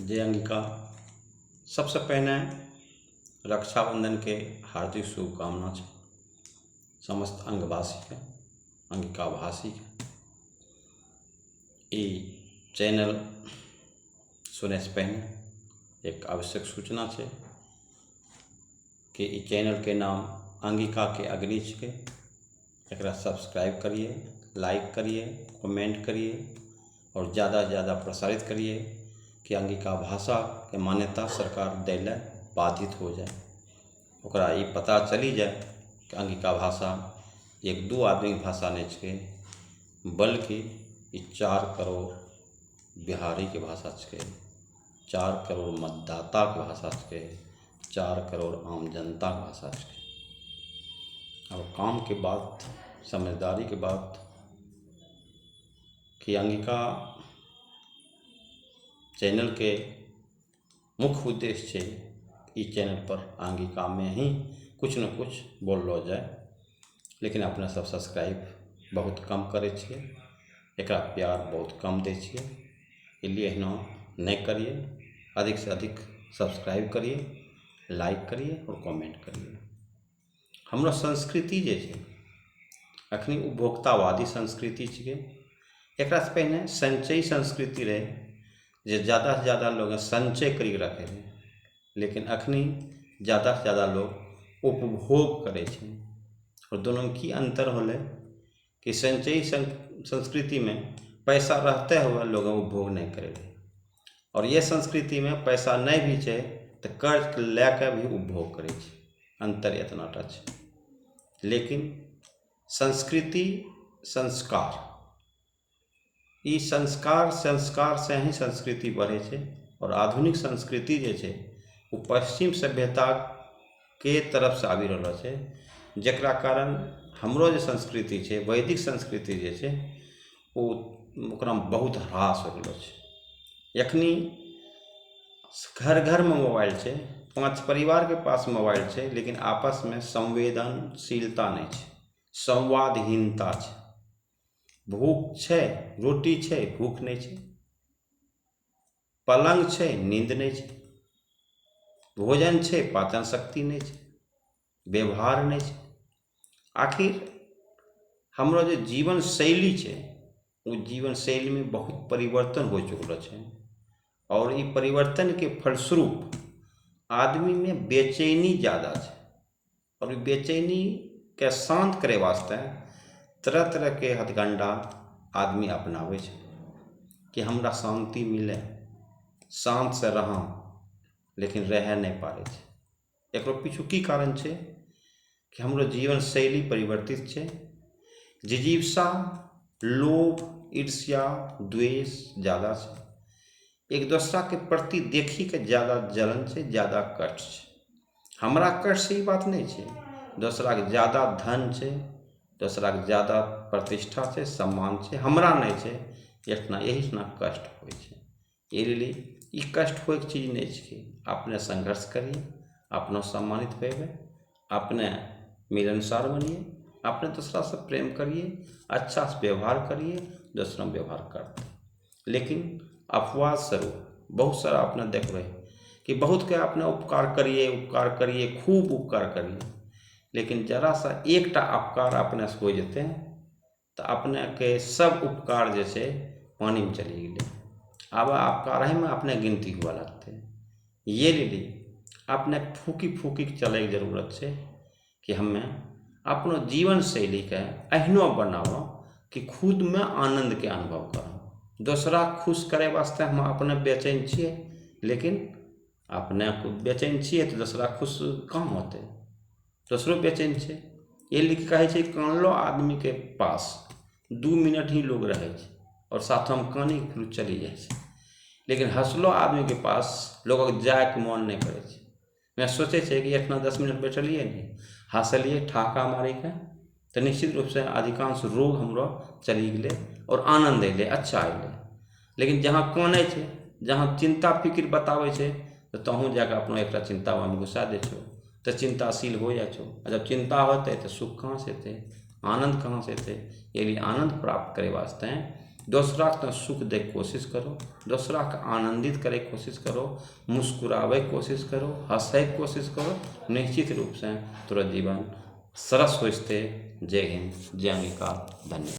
जय अंगिका। सबसे पहिने रक्षाबंधनके हार्दिक शुभकामना छै समस्त अंगवासीके, अंगिका भाषीके। ई चैनल सुनैसँ पहिने एक आवश्यक सूचना छै कि ई चैनलके नाम अंगिकाके अग्नि छिकै। एकरा सब्सक्राइब करिए, लाइक करिए, कमेंट करिए और ज़्यादा से ज़्यादा प्रसारित करिए कि अंगिका भाषाके मान्यता सरकार दै लए बाधित हो जाए, ओकरा ई पता चलि जाए कि अंगिका भाषा एक दू आदमीके भाषा नहि छिकै, बल्कि ई 4 करोड़ बिहारीके भाषा छिकै, 4 करोड़ मतदाताके भाषा छिकै, 4 करोड़ आम जनताके भाषा छिकै। अब कामके बात, समझदारीके बात कि अंगिका चैनलके मुख्य उद्देश्य छै ई चैनल पर अंगिकामे ही किछु ने किछु बोललो जाय, लेकिन अपने सब सब्सक्राइब बहुत कम करै छियै, एकरा प्यार बहुत कम दै छियै। इसलिए एहनो नहि करिए, अधिक से अधिक सब्सक्राइब करिए, लाइक करिए और कमेंट करिए। हमरो संस्कृति जे छै, अखनी उपभोक्तावादी संस्कृति छिकै। एकरासँ पहिने संचयी संस्कृति रहै, जे ज़्यादासँ ज़्यादा लोग संचय करिके रखै रहै, लेकिन अखनी ज़्यादासँ ज़्यादा लोग उपभोग करै छै। आओर दुनूमे की अन्तर होलै कि संचयी संस्कृतिमे पैसा रहते हुए लोग उपभोग नहि करै रहै और ये संस्कृतिमे पैसा नहि भी छै तऽ कर्ज लए कऽ भी उपभोग करै छै। अन्तर एतना टा छै। लेकिन संस्कृति, संस्कार, ई संस्कार, संस्कार से ही संस्कृति बढ़ै छै और आधुनिक संस्कृति जे छै, ओ पश्चिम सभ्यताके तरफसँ आबि रहलो छै, जकरा कारण हमरो जे संस्कृति छै, वैदिक संस्कृति जे छै, ओ ओकरामे बहुत ह्रास हो गेलो छै। एखनी घर घरमे मोबाइल छै, पाँच परिवारके पास मोबाइल छै, लेकिन आपसमे संवेदनशीलता नहि छै, संवादहीनता छै। भूख छै, रोटी छै, भूख नहि छै। पलङ्ग छै, नींद नहि छै। भोजन छै, पाचन शक्ति नहि छै। व्यवहार नहि छै। आखिर हमरो जे जीवन शैली छै, ओ जीवन शैलीमे बहुत परिवर्तन हो चुकलो छै और ई परिवर्तनके फलस्वरूप आदमीमे बेचैनी ज्यादा छै और ई बेचैनीके शान्त करै वास्ते तरह तरहके हथकण्डा आदमी अपनाबै छै कि हमरा शान्ति मिले, शान्तसँ रहौं, लेकिन रहै नहि पारै छै। एकरो पीछू की कारण छै कि हमरो जीवन शैली परिवर्तित छै, जिजीविषा, लोभ, ईर्ष्या, द्वेष ज्यादा छै, एक दोसराके प्रति देखिके ज्यादा जलन छै, ज्यादा कष्ट छै। हमरा कष्ट से ई बात नहि छै, दोसराके ज्यादा धन छै, दोसराके ज्यादा प्रतिष्ठा छै, सम्मान छै, हमरा नहि छै, इतना यही कष्ट होइ छै। एहि लेल ई कष्ट होइके चीज नहि छिकै। अपने संघर्ष करिए, अपनो सम्मानित होइबै, अपने मिलनसार बनिए, अपने दूसरा से प्रेम करिए, अच्छा से व्यवहार करिए, दूसरा व्यवहार करते। लेकिन अपवाद स्वरूप बहुत सारा अपने देखबै कि बहुतके अपने उपकार करिए, उपकार करिए, खूब उपकार करिए, लेकिन जरा सा एकटा अपकार अपनेसँ हो जेतै तऽ अपनेके सब उपकार जे छै पानिमे चलि गेलै। आब अपकारेमे अपने गिनती हुअ लगतै। ये लिए अपने फूकी फूकीके चलैके जरूरत छै कि हमे अपनो जीवन शैलीके एहनो बनाबो कि खुदमे आनन्दके अनुभव करो। दोसरा खुश करै वास्ते हम अपने बेचैन छियै, लेकिन अपने बेचैन छियै तऽ दोसरा खुश कहाँ होतै? दोसरो बेचैन छै। एहि लिखे कहै छै, कानलो आदमीके पास 2 मिनट ही लोग रहै छै आओर साथोमे कानी फिर चली जाइ छै, लेकिन हँसलो आदमीके पास लोगक जायके मोन नहि करै छै। मैं सोचै छै कि एतना 10 मिनट बैठलियै ने, हँसलियै ठहाका मारिके, तऽ निश्चित रूपसँ अधिकांश रोग हमरो चलि गेलै आओर आनन्द अयलै, अच्छा अयलै। लेकिन जहाँ कानै छै, जहाँ चिन्ता फिकिर बताबै छै, तऽ तहूँ जाके अपनो एकटा चिन्ता ओहिमे घुसा दै छौ, तऽ चिन्ताशील हो जाइ छौ। आ जब चिन्ता होतै तऽ सुख कहाँसँ एतै? आनन्द कहाँसँ एतै? एहि लिए आनन्द प्राप्त करै वास्ते दोसराके तो सुख दैके कोशिश करो, दोसराके आनंदित करैके कोशिश करो, मुस्कुराबैके कोशिश करो, हँसैके कोशिश करो। निश्चित रूपसँ तोरा जीवन सरस हो जेतै। जय हिंद, जय अंगिका, धन्यवाद।